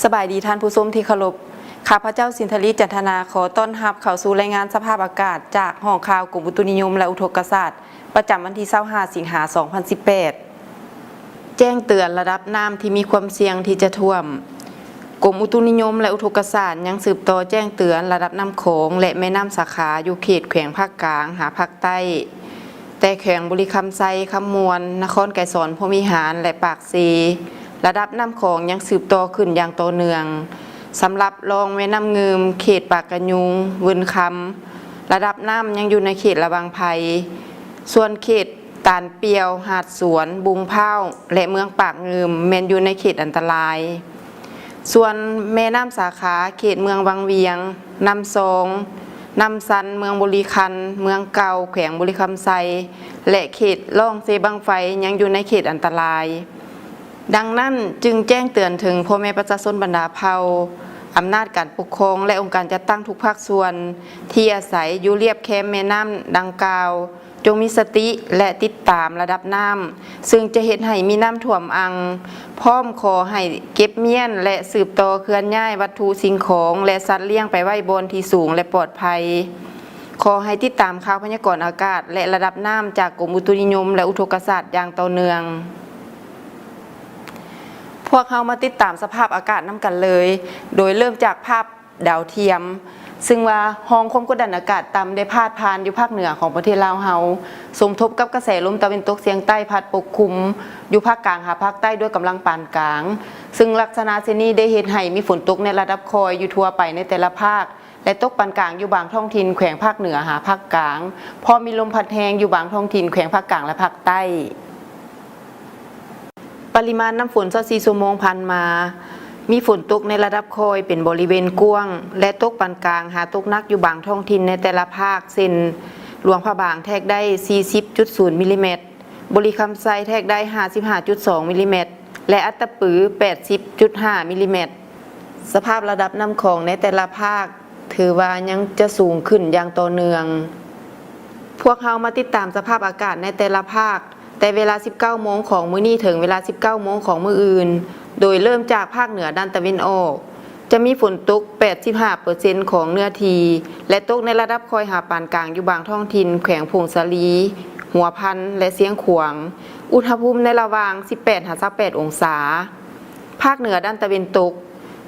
ສະບາຍດີທ່ານຜູ້ຊົມທີ່ເຄົາລົບ. ຂ້າພະເຈົ້າ ສິນທະລີ ຈັນທະນາ ຂໍຕ້ອນຮັບເຂົ້າສູ່ລາຍງານສະພາບອາກາດຈາກຫ້ອງຂ່າວກົມອຸຕຸນິຍົມ ແລະ ອຸທົກກະສາດ ປະຈຳວັນທີຊາວຫ້າ ສິງຫາ ສອງພັນສິບແປດ. ແຈ້ງເຕືອນລະດັບນ້ຳທີ່ມີຄວາມສ່ຽງທີ່ຈະຖ້ວມ. ກົມອຸຕຸນິຍົມ ແລະ ອຸທົກກະສາດ ຍັງສືບຕໍ່ແຈ້ງເຕືອນລະດັບນ້ຳຂອງ ແລະ ແມ່ນ້ຳສາຂາ ຢູ່ເຂດແຂວງພາກກາງຫາພາກໃຕ້, ແຕ່ແຂວງບໍລິຄຳໄຊ, ຄຳມ່ວນ, ນະຄອນໄກສອນພົມວິຫານ ແລະ ປາກເຊ, ລະດັບນ້ຳຂອງຍັງສືບຕໍ່ຂຶ້ນຢ່າງຕໍ່ເນື່ອງ. ສຳລັບລອງແມ່ນ້ຳງື່ມ, ເຂດປາກກະຍຸງ, ວຶນຄຳ, ລະດັບນ້ຳຍັງຢູ່ໃນເຂດລະວັງໄພ. ສ່ວນເຂດຕານປ່ຽວ, ຫາດສວນ, ບຸງພ້າວ ແລະ ເມືອງປາກງື່ມ ແມ່ນຢູ່ໃນເຂດອັນຕະລາຍ. ສ່ວນແມ່ນ້ຳສາຂາເຂດເມືອງວັງວຽງ, ນ້ຳຊອງ, ນ້ຳຊັນ, ເມືອງບໍລິຄັນ, ເມືອງເກົ່າ, ແຂວງບໍລິຄຳໄຊ ແລະ ເຂດລ່ອງເຊບັ້ງໄຟ ຍັງຢູ່ໃນເຂດອັນຕະລາຍ. ດັ່ງນັ້ນ, ຈຶ່ງແຈ້ງເຕືອນເຖິງພໍ່ແມ່ປະຊາຊົນບັນດາເຜົ່າ, ອຳນາດການປົກຄອງ ແລະ ອົງການຈັດຕັ້ງທຸກພາກສ່ວນ ທີ່ອາໄສຢູ່ລຽບແຄມແມ່ນ້ຳດັ່ງກ່າວ, ຈົ່ງມີສະຕິ ແລະ ຕິດຕາມລະດັບນ້ຳ ເຊິ່ງຈະເຮັດໃຫ້ມີນ້ຳຖ້ວມອັ່ງ. ພ້ອມຂໍໃຫ້ເກັບມ້ຽນ ແລະ ສືບຕໍ່ເຄື່ອນຍ້າຍວັດຖຸສິ່ງຂອງ ແລະ ສັດລ້ຽງໄປໄວ້ບ່ອນທີ່ສູງ ແລະ ປອດໄພ. ຂໍໃຫ້ຕິດຕາມຂ່າວພະຍາກອນອາກາດ ແລະ ລະດັບນ້ຳຈາກກົມອຸຕຸນິຍົມ ແລະ ອຸທົກກະສາດຢ່າງຕໍ່ເນື່ອງ. ພວກເຮົາມາຕິດຕາມສະພາບອາກາດນຳກັນເລີຍ, ໂດຍເລີ່ມຈາກພາບ ດາວທຽມ, ຊຶ່ງວ່າຮ່ອງຄວາມກົດດັນອາກາດຕ່ຳໄດ້ພາດຜ່ານຢູ່ພາກເໜືອຂອງປະເທດລາວເຮົາ, ສົມທົບກັບກະແສລົມຕາເວັນຕົກສຽງໃຕ້ພັດປົກຄຸມຢູ່ພາກກາງຫາພາກໃຕ້ດ້ວຍກຳລັງປານກາງ, ຊຶ່ງລັກສະນະເຊັ່ນນີ້ໄດ້ເຮັດໃຫ້ມີຝົນຕົກໃນລະດັບຄ່ອຍຢູ່ທົ່ວໄປໃນແຕ່ລະພາກ ແລະ ຕົກປານກາງຢູ່ບາງທ້ອງຖິ່ນແຂວງພາກເໜືອຫາພາກກາງ, ພ້ອມມີລົມພັດແຮງຢູ່ບາງທ້ອງຖິ່ນແຂວງພາກກາງ ແລະ ພາກໃຕ້. ປະລິມານນ້ຳຝົນຊາວສີ່ຊົ່ວໂມງຜ່ານມາ, ມີຝົນຕົກໃນລະດັບຄ່ອຍເປັນບໍລິເວນກວ້າງ ແລະ ຕົກປານກາງຫາຕົກໜັກຢູ່ບາງທ້ອງຖິ່ນໃນແຕ່ລະພາກ ເຊັ່ນ ຫຼວງພະບາງແທກໄດ້ສີ່ສິບຈຸດສູນມິລລີແມັດ, ບໍລິຄຳໄຊແທກໄດ້ຫ້າສິບຫ້າຈຸດສອງມິລລີແມັດ ແລະ ອັດຕະປືແປດສິບຈຸດຫ້າມິລລີແມັດ. ສະພາບລະດັບນ້ຳຂອງໃນແຕ່ລະພາກ ຖືວ່າຍັງຈະສູງຂຶ້ນຢ່າງຕໍ່ເນື່ອງ. ພວກເຮົາມາຕິດຕາມສະພາບອາກາດໃນແຕ່ລະພາກ ແຕ່ເວລາສິບເກົ້າໂມງຂອງມື້ນີ້ເຖິງເວລາສິບເກົ້າໂມງຂອງມື້ອື່ນ, ໂດຍເລີ່ມຈາກພາກເໜືອດ້ານຕາເວັນອອກ ຈະມີຝົນຕົກແປດສິບຫ້າເປີເຊັນຂອງເນື້ອທີ່ ແລະ ຕົກໃນລະດັບຄ່ອຍຫາປານກາງຢູ່ບາງທ້ອງຖິ່ນແຂວງຜົ້ງສາລີ, ຫົວພັນ ແລະ ຊຽງຂວາງ, ອຸນຫະພູມໃນລະຫວ່າງສິບແປດຫາຊາວແປດອົງສາ. ພາກເໜືອດ້ານຕາເວັນຕົກ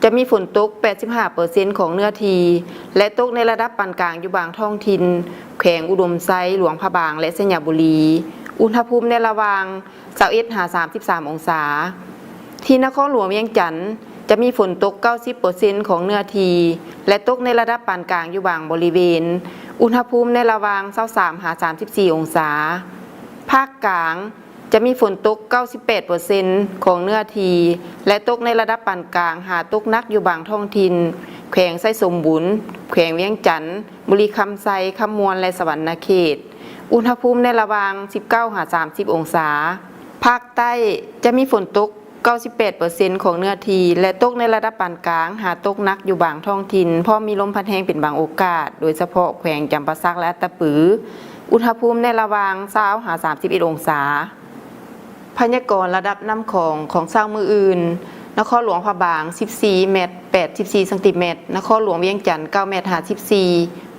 ຈະມີຝົນຕົກແປດສິບຫ້າເປີເຊັນຂອງເນື້ອທີ່ ແລະ ຕົກໃນລະດັບປານກາງຢູ່ບາງທ້ອງຖິ່ນ ແຂວງອຸດົມໄຊ, ຫຼວງພະບາງ ແລະ ໄຊຍະບູລີ, ອຸນຫະພູມໃນລະຫວ່າງຊາວເອັດຫາສາມສິບສາມອົງສາ. ທີ່ນະຄອນຫຼວງວຽງຈັນ ຈະມີຝົນຕົກເກົ້າສິບເປີເຊັນຂອງເນື້ອທີ່ ແລະ ຕົກໃນລະດັບປານກາງຢູ່ບາງບໍລິເວນ, ອຸນຫະພູມໃນລະຫວ່າງຊາວສາມຫາສາມສິບສີ່ອົງສາ. ພາກກາງ ຈະມີຝົນຕົກເກົ້າສິບແປດເປີເຊັນຂອງເນື້ອທີ່ ແລະ ຕົກໃນລະດັບປານກາງຫາຕົກໜັກຢູ່ບາງທ້ອງຖິ່ນ ແຂວງໄຊສົມບູນ, ແຂວງວຽງຈັນ, ບໍລິຄຳໄຊ, ຄຳມ່ວນ ແລະ ສະຫວັນນະເຂດ, ອຸນຫະພູມໃນລະຫວ່າງສິບເກົ້າຫາສາມສິບອົງສາ. ພາກໃຕ້ ຈະມີຝົນຕົກເກົ້າສິບແປດເປີເຊັນຂອງເນື້ອທີ່ ແລະ ຕົກໃນລະດັບປານກາງຫາຕົກໜັກຢູ່ບາງທ້ອງຖິ່ນ, ພ້ອມມີລົມພັດແຮງເປັນບາງໂອກາດ, ໂດຍສະເພາະແຂວງຈຳປາສັກ ແລະ ອັດຕະປື, ອຸນຫະພູມໃນລະຫວ່າງຊາວຫາສາມສິບເອັດອົງສາ. ພະຍາກອນລະດັບນ້ຳຂອງຂອງເຊົ້າມື້ອື່ນ, ນະຄອນຫຼວງພະບາງ ສິບສີ່ແມັດ ແປດສິບສີ່ຊັງຕີແມັດ, ນະຄອນຫຼວງວຽງຈັນ ເກົ້າແມັດ ຫ້າສິບສີ່,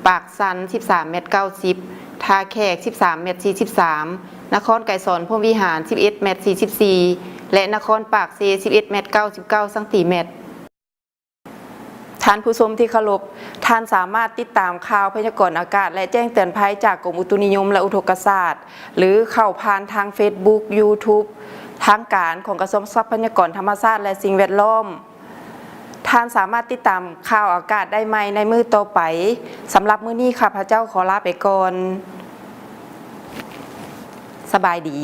ປາກຊັນ ສິບສາມແມັດ ເກົ້າສິບ, ທ່າແຂກ ສິບສາມແມັດ ສີ່ສິບສາມ, ນະຄອນໄກສອນ ພົມວິຫານ ສິບເອັດແມັດ ສີ່ສິບສີ່ ແລະ ນະຄອນປາກເຊ ສິບເອັດແມັດ ເກົ້າສິບເກົ້າຊັງຕີແມັດ. ທ່ານຜູ້ຊົມທີ່ເຄົາລົບ, ທ່ານສາມາດຕິດຕາມຂ່າວພະຍາກອນອາກາດ ແລະ ແຈ້ງເຕືອນໄພຈາກກົມອຸຕຸນິຍົມ ແລະ ອຸທົກກະສາດ ຫຼື ເຂົ້າຜ່ານທາງເຟສບຸກ, ຢູທູບ ທາງການຂອງກະຊວງຊັບພະຍາກອນທຳມະຊາດ ແລະ ສິ່ງແວດລ້ອມ. ທ່ານສາມາດຕິດຕາມຂ່າວອາກາດໄດ້ໃໝ່ໃນມື້ຕໍ່ໄປ. ສຳລັບມື້ນີ້ ຂ້າພະເຈົ້າຂໍລາໄປກ່ອນ. ສະບາຍດີ.